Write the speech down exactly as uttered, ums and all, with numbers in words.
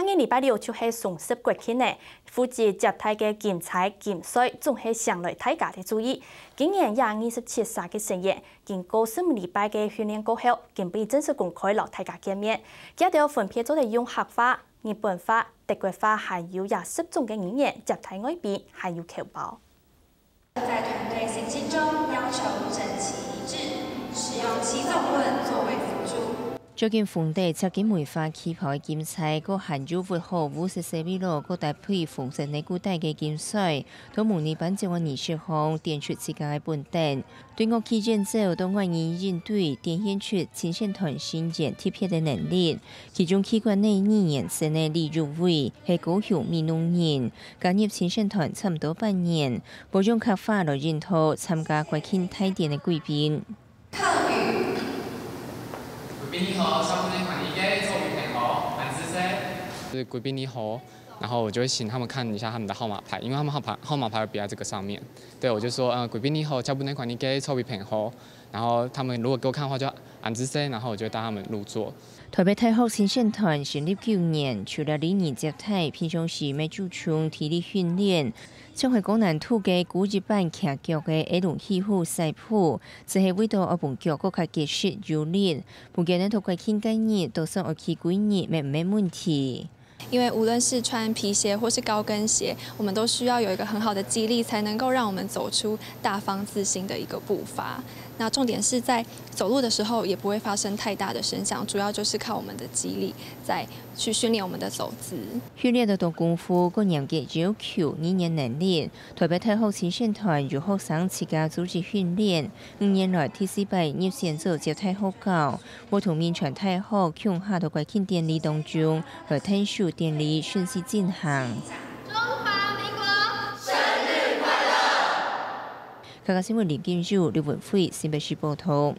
今日禮拜六就係雙十國慶呢，負責接待个金釵、金穗總係請來大家个注意。今年也二十七儕个成員，經過十五禮拜个訓練過後，今晡日正式公開摎大家見面。佢兜分別做得用客話、日本話、德國話，還有這十種个語言接待外賓，還有摎包。 在團隊行進中要求整齊一致，使用七縱棍作為輔助。 著緊紅底、紮緊梅花旗袍个金釵，過還有屈好烏色細圍螺，過搭配紅色內褲帶个金穗，到模擬頒獎个儀式項，展出自家个本領。對樂器演奏到外語應對，展現出青少團成員特別个能力。其中，器官內語言生个李玉偉係高雄美濃人，加入青少團差毋多半年， 會用客話來引導參加國慶大典个貴賓。客語。 貴賓你好，請問你歡迎个作為朋友，恁仔細。是貴賓你好，然後我就會請他們看一下他們的號碼牌，因為他們號牌號碼牌會別在這個上面。對，我就說，呃，貴賓你好，請問你歡迎个作為朋友，然後他們如果給我看的話，就恁仔細，然後我就會帶他們入座。 臺北大學青少團成立九年，除了禮儀接待，平常時乜注重體力訓練，像係高難度个孤一板徛腳个矮龍戲虎、賽步，就係為著愛分腳過較結實有力。毋過等到國慶該日，就算愛企幾日乜毋係問題。 因為無論是穿皮鞋或是高跟鞋，我們都需要有一個很好的肌力，才能夠讓我們走出大方自信的一個步伐。那重點是在走路的時候也不會發生太大的聲響，主要就是靠我們的肌力再去訓練我們的走姿。 訓練得到功夫，過嚴格要求語言能力。臺北大學青少團由學生自家組織訓練，五年來第四擺入選做接待學校，會同銘傳大學共下到國慶典禮當中來𢯭手典禮順序進行。中華民國生日快樂！ 客家新聞林金秀、劉文輝，新北市報導。